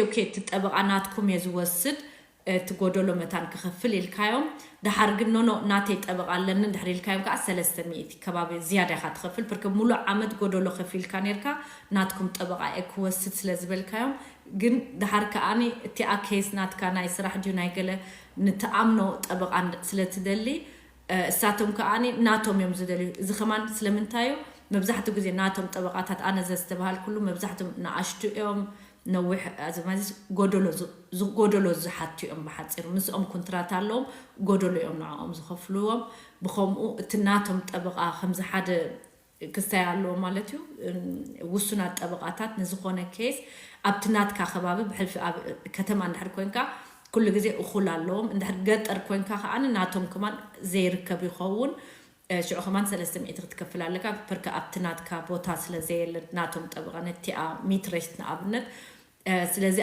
ኦኬ፣ እቲ ጠበቓ ናትኩም እየ ዝወስድ፣ እቲ ጎደሎ መታን ክኸፍል ኢልካዮም። ደሓር ግን ኖኖ፣ ናተይ ጠበቓ ኣለኒ እንድሕር ኢልካዮም ከዓ ሰለስተ ሚእቲ ከባቢ ዝያዳ ኢኻ ትኸፍል። ብርክ ሙሉእ ዓመት ጎደሎ ከፊልካ ነርካ፣ ናትኩም ጠበቓ እየ ክወስድ ስለ ዝበልካዮም። ግን ደሓር ከዓኒ እቲኣ ኬስ ናትካ ናይ ስራሕ ድዩ ናይ ገለ ንትኣምኖ ጠበቓ እንድ- ስለ ትደሊ፣ እ፣ እሳቶም ከዓኒ ናቶም እዮም ዝደልዩ። እዚ ከማን ስለምንታይ እዩ? መብዛሕትኡ ግዜ ናቶም ጠበቓታት ኣነ ዘዝተባሃልኩሉ መብዛሕትኦም ንኣሽቱ እዮም፣ ነዊሕ ኣዝማዚስ ጎደሎ ዝ- ዝ- ጎደሎ ዝሓቱ እዮም። ብሓፂሩ ምስኦም ኮንትራት ኣለዎም፣ ጎደሎ እዮም ንዕኦም ዝኸፍልዎም። ብኸምኡ እቲ ናቶም ጠበቓ ከምዚ ሓደ ክስታይ ኣለዎ ማለት እዩ። እም፣ ውሱናት ጠበቓታት ንዝኾነ ኬስ ኣብቲ ናትካ ከባቢ ብሕልፊ ኣብ ከተማ እንድሕር ኮንካ ኩሉ ግዜ እኹል ኣለዎም። እንድሕር ገጠር ኮንካ ከዓኒ ናቶም ከማን ዘይርከብ ይኸውን። እ፣ ሽዑ ከማን ሰለስተ ሚእቲ ክትከፍል ኣለካ። ፐርከ ኣብቲ ናትካ ቦታ ስለ ዘየለ ናቶም ጠበቓ ነቲኣ ሚትረሽት ንኣብነት። እ፣ ስለዚ